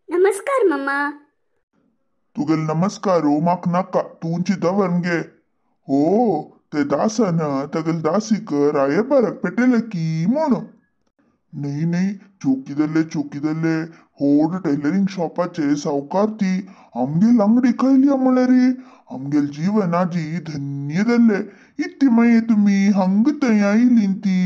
नमस्कार मम्मा. तुगेल नमस्कारो म्हाका नाका, तुंची दवर गे. हो ते दासान तगेल दासीक रायबाराक पेटेले की म्हण. नाही नाही, चुकी चुकी जाल्ले. होड टेलरिंग शॉपाचे सावकार ती आमगेल अंगडी खयली म्हळ्यार आमगेल जीवन आजी धन्य जाल्ले. इत्ती मागीर तुमी हांगा थंय आयली ती.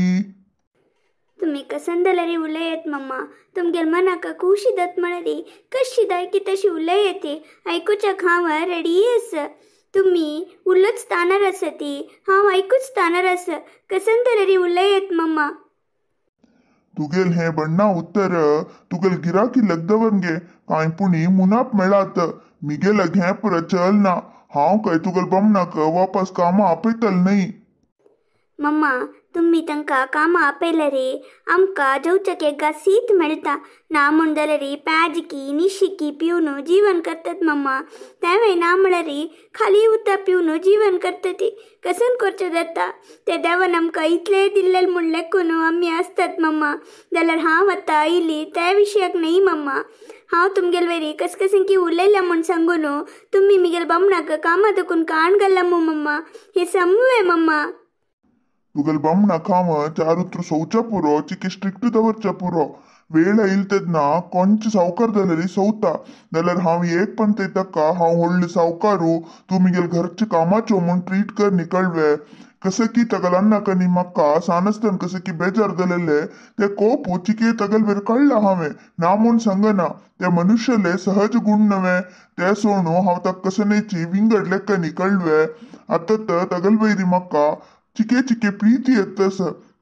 तुमी कसन जाल्यार उलयत मम्मा, तुमगेल मनाक खुशी दत म्हळ्यार कशी जाय की तशी उलयत. आयकुच्याक हांव रेडी आसा. तुमी उलोच तानार आसा ती, हांव आयकूच तानार आसा. कसन जाल्यार उलयत मम्मा. तुगेल हे बण्णा उत्तर तुगेल गिराकी लगदवन गे. कांय पुणी मुनाप मेळात मिगेल घे पुरा चल ना. हांव काय तुगेल बमणाक वापस कामां आपयतल न्हय. मम्मा, तुम्ही तांकां कामां आपयल्यार आमकां जेवच्याक एक सीत मेळटा. ना म्हूण जाल्यार प्याजकी निशिकी पिवन जीवन करतात मम्मा. तेंवूय ना म्हळ्यार खाली उदक पिवन जीवन करतात. कसन करचें जाता ते देवान आमकां इतलें दिल्लें म्हूण लेखून आमी आसतात मम्मा. जाल्यार हांव आतां आयली त्या विशयाक न्हय मम्मा. हांव तुमगेल वेरी कसकसन की उलयलां म्हूण सांगून तुमी मिगेल बामणाक कामां दुखून काण घाला मू मम्मा. हें समूय मम्मा. तुगेल बामणाक हांव चार उतर सोवच्या पुरो, चिके स्ट्रिक्ट दवरच्या पुरो. वेळ आयल तेन्ना कोणचे सावकार जाल्यार सोवता. जाल्यार हांव एक पण ते ताका हांव व्हडलो सावकारू, तूं मिगेल घरच्या कामाच्यो म्हूण ट्रीट कर निकळवे. कसं की तगल अन्नाक आनी म्हाका सानसतान कसं की बेजार जालेले ते कोप चिके तगल वेर काडला हांवें. ना म्हूण सांगना, ते मनुष्यले सहज गुण नवे ते सोणू हांव ताका कसनेची विंगड लेखा निकळवे. आतां तगल वैरी म्हाका चिके चिके प्रीती येतस.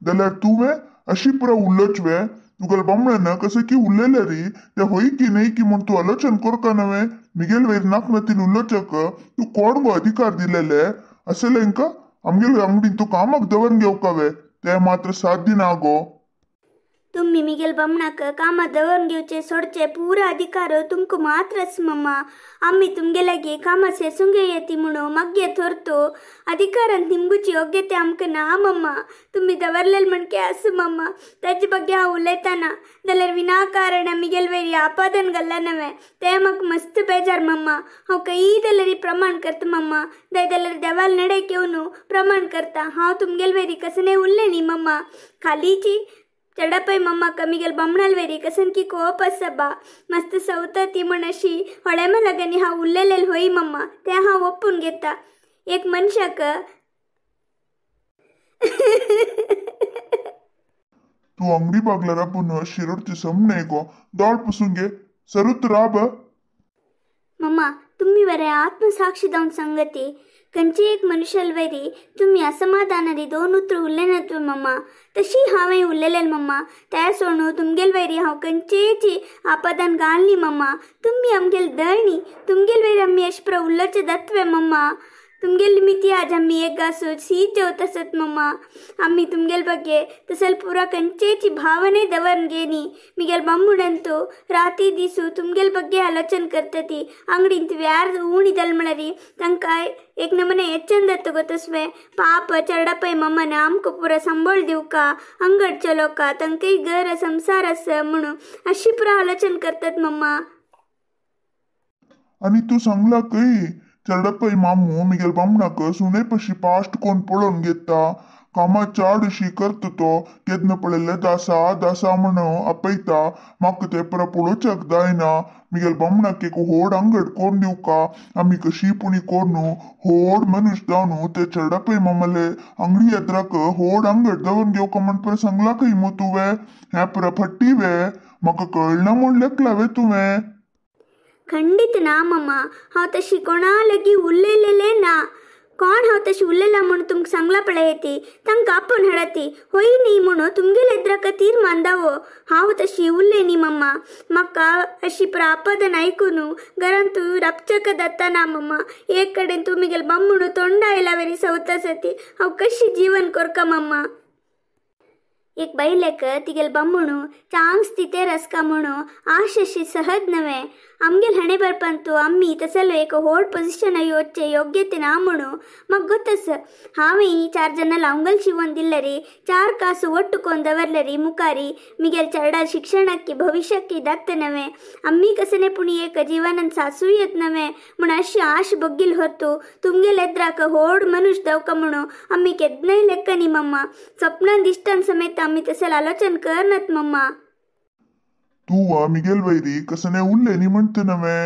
जाल्यार तुवें अशी पुरा उलोच वे. तुगेल बामणान कसं की उलयल्यार ते होय की न्हय की म्हूण तूं आलोचन करका नवे. मिगेल वयर नाक नातीन उलोवच्याक तूं कोण गो अधिकार दिलेले? असलेंका आमगेल अंगडीन तूं कामाक दवर घेवका वे? ते मात्र साध्य ना गो. तुम्ही मिगेल बामणाक कामां दवरून घेवचे सोडचे पुरा अधिकार तुमकां मात्रच मम्मा. आमी तुमगे लागीं कामां सेसूंक येती म्हणून मागीर थरतो अधिकारान निमगुची योग्यते आमकां ना मम्मा. तुमी दवरलेल म्हणके आसूं मम्मा. ताजे ಬಗ್ಗೆ हांव उलयतना जाल्यार विनाकारण मिगेल वेरी आपादन घाल्ला नवें तें म्हाका मस्त बेजार मम्मा. हांव खंयी जाल्यार प्रमाण करता मम्मा. जाय जाल्यार देवाल नडेक येवन प्रमाण करता. हांव तुमगेल वेरी कसने उरलें न्ही मम्मा. खालीची चडपय मम्मा मिगेल बामणाल वेरी कसन की कोप आसा बा. मस्त सवता ती म्हण अशी होळेमा लागनी हांव उरलेलें होय मम्मा. तें हांव ओपून घेता. एक मनशाक तूं अंगडी बागल्यार आपूण शिरोडचे समणे गो दोळ पुसून घे सरूत राब. मम्मा, तुम्ही वरे आत्मसाक्षी जावन सांगती. खंयचे एक मनुष्याल वरी तुमी असमाधानारी दोन उतर उरले ना मम्मा. तशी हांवें उरलेलें मम्मा. त्या सोडून तुमगेल वरी हांव खंयचेची आपादान घालनी मम्मा. तुमी आमगेल दळणी, तुमगेल वरी आमी अशें पुरा उलोवचें जातवे मम्मा. तुमगेल मिती आज आमी एक घासू शीत जेवत आसत मम्मा. आमी तुमगेल ಬಗ್ಗೆ तसल पुरा खंयचेची भावने दवरून घेनी. मिगेल बामूणंतू राती दिसू तुमगेल ಬಗ್ಗೆ आलोचन करता ती. अंगडींत व्यार उणी जाल म्हळ्यार तांकां एक नमने एच्चन जाता गोतसवे. पाप चरडापय मम्मान आमकां पुरा सांबाळ दिवका अंगड चलोका तांकांय घर संसार आसा म्हणून अशी पुरा आलोचन करतात मम्मा. आनी तूं सांगला खंय चरडपय मामू मिगेल बामणाक सुणे पशी पास्ट कोण पळोवन घेता. कामां चाड अशी करता तो. केन्ना पळयल्यार दासा दासा म्हण आपयता. म्हाका तें पुरा पळोवच्याक जायना. मिगेल बामणाक एक होड अंगड कोरून दिवका. आमी कशी पुणी कोरून होड मनुष्य जावन ते चरडपय मामाले अंगडी एद्राक होड अंगड दवरून घेवका म्हण पुरा सांगला खंय मू तुवें? हें पुरा फट्टी वे? म्हाका कळना म्हूण लेखला वे तुवें? खंडीत ना मम्मा. हांव तशी कोणा लागीं उलयलेलें ना. कोण हांव तशी उलयलां म्हूण तुमकां सांगलां पळय ती. तांकां आपोवन हाडात. होय न्ही म्हणून तुमगेले एद्राक तीर्मान दावो. हांव तशी उरलें न्ही मम्मा. म्हाका अशी प्रापदन आयकून घरांत रापचक जाता ना मम्मा. एक कडेन तूं मिगेल बामूण तोंडा आयला वरी सवता ती. हांव कशी जीवन करका मम्मा? एक बायलेक तिगेल बामूण चांग स्थितेर आसका म्हणून आश अशी सहज नव्हे. आमगेल हाणें बरपांतू आमी तसलो एक होड पोझिशन योचे योग्यते ना म्हणू म्हाका गोतस. हांवें चार जाणां लावंगल शिवोन दिल्लरी चार कासू ಒಟ್ಟು कोन दवरलरी मुखारी मिगेल चरडाल शिक्षणाकी भविष्याकी दत्त नवे आम्ही कसने पुणी एक जीवनान सासू येत नवे म्हण अशी आश बग्गील होतो तुमगेल एद्राक होड मनुष्य दवका म्हणू आम्ही केदनय लेक्क नी मम्मा. स्वप्नान दिष्टान समेत आम्ही तसल आलोचन करनत मम्मा. तू मिगेल वैरी कसने उल्ले नी म्हणते नवे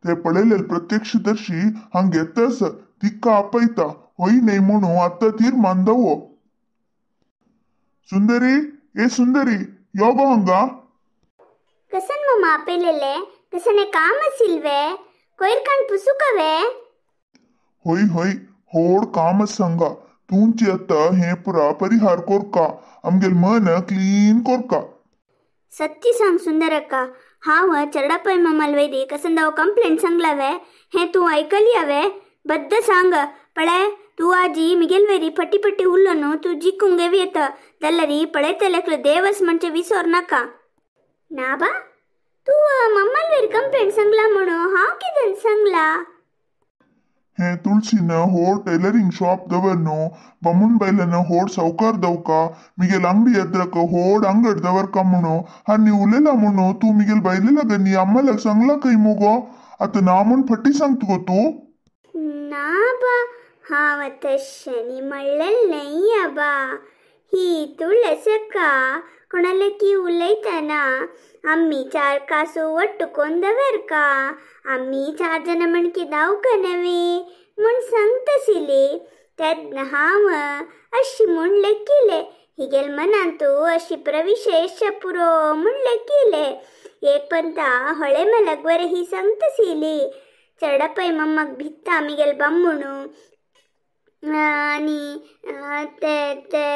ते पळयलेल प्रत्यक्षदर्शी हांग येतस तिक्का आपयता होय नाही म्हणू आत्ता तीर्मान दवो. सुंदरी ए सुंदरी यो गो हंगा. कसन मम्मा आपयलेले कसने काम असिल्वे कोयर काण पुसुकवे? होय होय होड काम सांगा तुमची आत्ता हे पुरा परिहार कोरका आमगेल मन क्लीन कोरका. सत्य सांग सुंदरक्का हांव चरडापय मम्माल वैरी कसंदाव कंप्लेंट सांगलावे हे तूं ऐकली हवे बद्द सांग. पळय तूं आजी मिगेल वैरी फटी फटी उल्लो तूं जिखूंक घेव येता जाल्यार पळयतल्याक देवस म्हणजे विसर नाका. ना बा तूं मम्माल वैरी कंप्लेंट सांगला म्हणून हांव कितें सांगला? हे तुळशीन होड टेलरिंग शॉप दवरनु बमून बैलन होड सावकार दवका मिगेल अंगडी एद्रक होड अंगड दवरका म्हणू हानी उलयला म्हणू तूं मिगेल बायले लागनी अम्मालाक सांगला खंय मुगो? आतां ना म्हूण फटी सांगता गो तूं? ना बा हांव तशें म्हणलें न्हय आबा. ही तुळसक्का कोणालाकी उलयतना आम्ही चार कासू ಒಟ್ಟು ಕೊಂದವರ್ಕ आम्ही चार जण म्हणकी दावका नवे म्हूण सांगतशिली तेन्ना हांव अशी म्हूण लेखिले हिगेल मनांतू अशी प्रविशेष पुरो म्हूण लेखिले. एक पंता ಹೊಳೆ ಮಲಗ್ವರೆ ही सांगतशिली चडपय मम्माक भित्ता मिगेल बम्मुणू आनी ते ते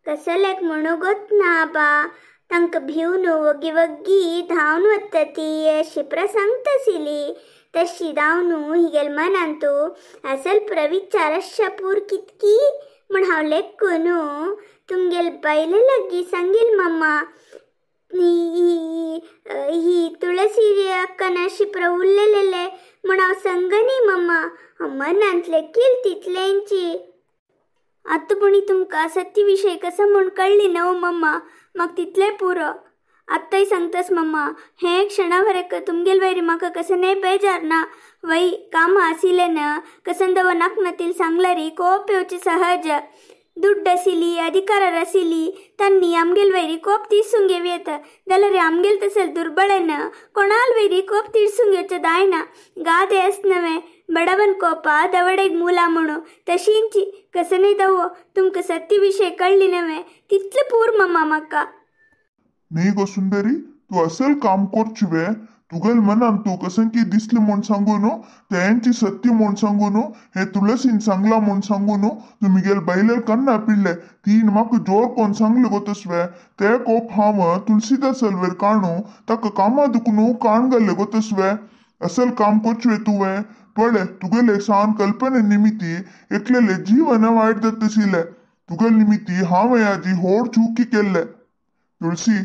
कसलेक म्हणू गोत ना बा तांकां भिवन वग्गी वग्गी धांवन वता ती अशी प्र सांगतशिली. तशी धांवन हिगेल मनांतू असल प्रविचार आसच्या पूर कितकी म्हूण हांव लेखून तुमगेल बायले लागीं सांगील मम्मा. ही तुळसी अक्कान अशी प्र उलयलेले म्हूण हांव सांगनी मम्मा. हांव मनांत लेखील तितलेंची. आतां पुणी तुमकां सत्य विशय कसो म्हूण कळ्ळी न्हू मम्मा म्हाका तितलें पुरो. आत्ताय सांगतास मम्मा हे क्षणाभर तुमगेल वैरी म्हाका कसं न्हय बेजार ना वय कामां आशिल्लें ना कसन दव नाकनातील सांगल्यारी कोप येवचे सहज. दुड्ड आशिल्ली अधिकार आशिल्ली तांणी आमगेल वैरी कोप तिरसूंक घेव येता जाल्यार आमगेल तसल दुर्बळ ना कोणाल वैरी कोप तिरसूंक घेवचें जायना. गादे आस नवे बडवन कोप दवडेक मूला म्हणू तशींची कसनय दवो तुमकां सत्य विशय कळ्ळी नवे तितलें पूर मम्मा म्हाका. न्ही गो सुंदरी तूं असल काम करची वे तुगेल मनान तूं कसं की दिसलें म्हूण सांगू न्हू तेंची सत्य म्हूण सांगू न्हू हे तुळसीन सांगला म्हूण सांगू न्हू तूं मिगेल बायलेल कन्ना पिडले तीन म्हाका जोर कोन सांगले गो तसवे ते कोप हांव तुलसीदासल वयर काणू ताका कामा दुखनू काण घाल्ले गो तसवे. असल काम करचें तुवें पळय तुगेले सान कल्पने निमित्ती एकलेले जीवन वायट जातशिल्लें तुगेले निमित्ती हांवें आजी होड चुकी केल्ले. तुळसी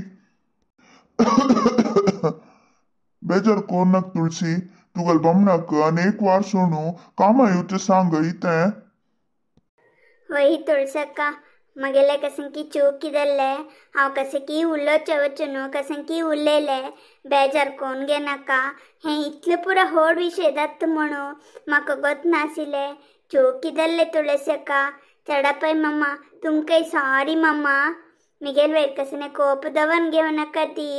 बेजार कोरनाक तुळसी तुगेल बमणाक अनेक वार सोणू कामा येवचें सांग इतें. वय तुळसक्का मगेले कसं की चूक जाल्लें हांव कशें की उलोवचें वचून कसं की उलयलें बेजार कोण घेनाका. हें इतलें पुरो होड विशय जाता म्हणून म्हाका गोत नाशिल्लें. चूक जाल्लें तुळसक्का. चडपय मम्मा तुमकांय सॉरी मम्मा. मिगेल वयर कसलें कोप दवर घेवं नाका ती.